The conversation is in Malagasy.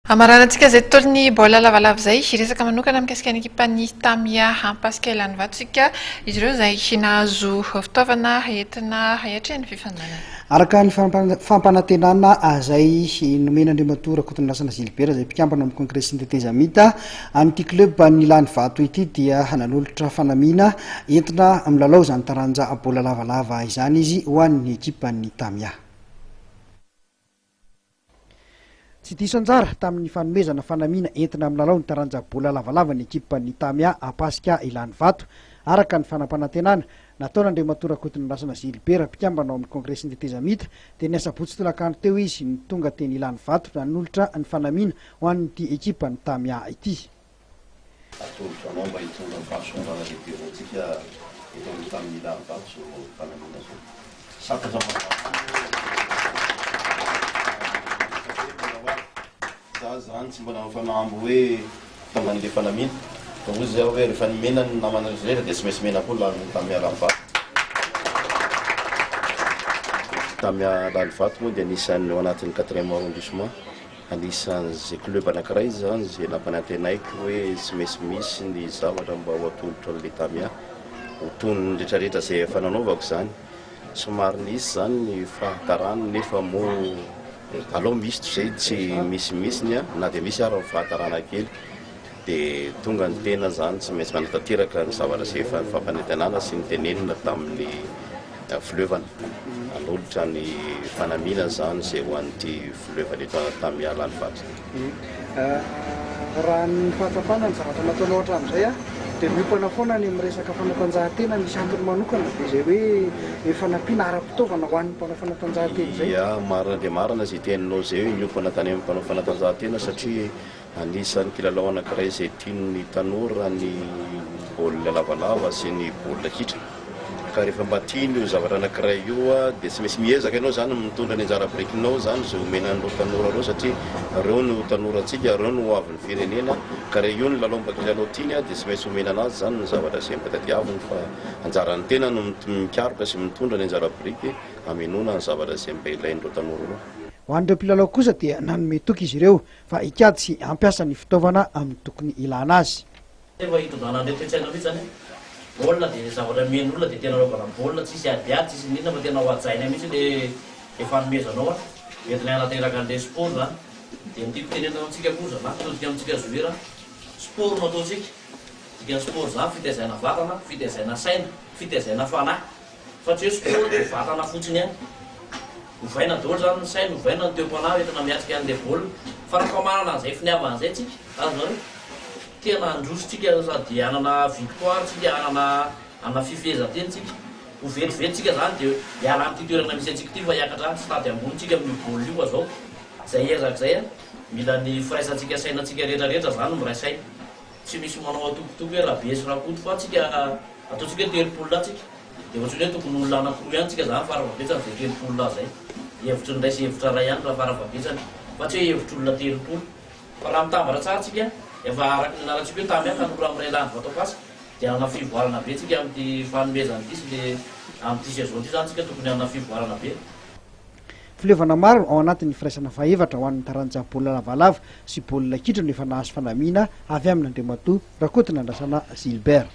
Hamaranantsika izay tontolon'ny baolina lavalava izay, hiresaka manokana mikasika ny ekipan'ny Tamia Ampasika Ilanivato isika, izy ireo izay nahazo fitaovana entina hiatrehana ny fifaninanana. Araka ny fampanantenana izay nomen'Andriamatoa Rakotonirasana Gilbert izay mpikambana ao amin'ny Kongresin'ny Tetezamita an'ity club an'Ilanivato ity dia nanolotra fanamiana entina milalao izany taranja baolina lavalava izany izy ho an'ny ekipan'ny Tamia. Tsy diso anjara tamin'ny fanomezana fanamiana entina milalao ny taranja baolina lavalava ny ekipan'ny Tamia Ampasika Ilanivato, araka ny fanampanantenana nataon'Andriamatoa Rakotonirasana Gilbert, mpikambana ao amin'ny Kongresin'ny Tetezamita, dia ny asabotsy tolakandro teo izy no tonga teny Ilanivato nanolotra ny fanamiana ho an'ity ekipan'ny Tamia ity. Atolotra anao mba hitondra fahasoavana lehibe ho antsika eto amin'ny tanin'ny Ilanivato izao fanamiana izao. Santatra Za zany tsy mba nanao fanamby hoe tonga an'le fanamiana fa hoy zaho hoe rehefa nomena ny namana rehetra dia tsy maintsy mena koa lany Tamia Lalivato. Tamia Lalivato moa dia anisan'ny ao anatin'ny quatrième arrondissement, anisan'izay club anankiray zany izay nampanantenaiko hoe tsy maintsy misy ny zavatra mba ho atolotra an'le Tamia ho toy ny retraretra izay efa nanaovako izany. Somary nisy izany ny fahatarany nefa moa aleo misy toy izay tsy misy mihitsiny na dia misy ary ny fahatarana kely dia tonga ny tena izany tsy maintsy manatanteraka ny zavatra izay efa nifampanantenana sy nitenenina tamin'ny fileovana hanolotra ny fanamiana izany izay ho an'ity fileovana eto Antanimiala Alivato. Raha ny fahatsapana ny zavatra nataonao hatramin'izay dia miompana foana any amin'ny resaka fanatanjahantena, misy antony manokana ve izay hoe fanampiana ara-pitaovana ho an'ny mpanao fanatanjahantena izay? Ya, marina dia marina izay teninao izay hoe niompana tany amin'ny mpanao fanatanjahantena satria anisan'ny kilalao anankiray izay tian'ny tanora ny baolina lavalava sy ny baolina kitra. Ka rehefa mba tiany io zavatra anankiray io dia tsy maintsy miezaka ianao izany mitondra ny anjara birikinao izany izay omena an'ireo tanora ireo satria ireo no tanorantsika, ireo no hoavin'ny firenena ka raha io no lalao mba kilalao tiany dia tsy maintsy omena anazy izany ny zavatra izay mba tadiaviny fa anjaran'ny tena no mikaroka sy mitondra ny anjara biriky hamenoana ny zavatra izay mba ilain'ireo tanora ireo. Ho an'ireo mpilalao kosa dia nanome toky izy ireo fa hikajy sy hampiasa ny fitaovana amin'ny tokony ilana azy. Efa hitondrana an'ilay toe-tsaina mihitsy zany hoe baolina dia zavatra omen'ny olona dia tena anaovana baolina tsisy adiady tsisy n'inona fa tena ho hajaina mihitsy le le fanomezanao an, entina hanateraka an'ilay sport zany. Dia ny tiako tenenina amintsika koa zalahy, mitodika amintsika joueur an, sport no ataontsika, dikan'ny sport zany fitaizana vatana, fitaizana saina, fitaizana fanahy. Fa tsy hoe sport dia vatana fotsiny ihany. Ovaina daholo izany ny saina, ovaina ny toe-panahy entina miatrika an'ilay baolina. Fa rehefa manana an'izay finiavana izay tsika, azonareo? Tena handroso tsika sady hanana victoire tsika, hanana hanana fifehezan-tena tsika. Ho vetivety tsika izany dia hiala amin'ity toerana misy antsika ity fa hiakatra stade ambony tsika amin'io baolina io fa zao. Izay ezaka izay an, mila ny firaisantsika sainantsika rehetra rehetra izany miray saina. Tsy misy manao atokotoko hoe Rabe sy Rakoto fa tsika ataontsika hoe 30 lahy tsika dia ohatran'ny hoe tokony olona anakiroa ihany tsika zany farafahabetsany zay 30 lahy zay. Hevitry ny iray sy hevitra iray ihany raha farafahabetsany fa tsy hoe hevitr'olona 30. Fa raha mitambatra tsara tsika efa araka ny anarantsika hoe Tamià tanora miray lahy ny vato-pasika dia hanana fivoarana be tsika amin'ity fanomezana ity sy le amin'ity saison ity zany tsika tokony hanana fivoarana be. Fileovana maro ao anatin'ny firaisana fahefatra ho an'ny taranja baolina lavalava sy baolina kitra no efa nahazo fanamiana avy amin'Andriamatoa Rakotonandrasana Gilbert.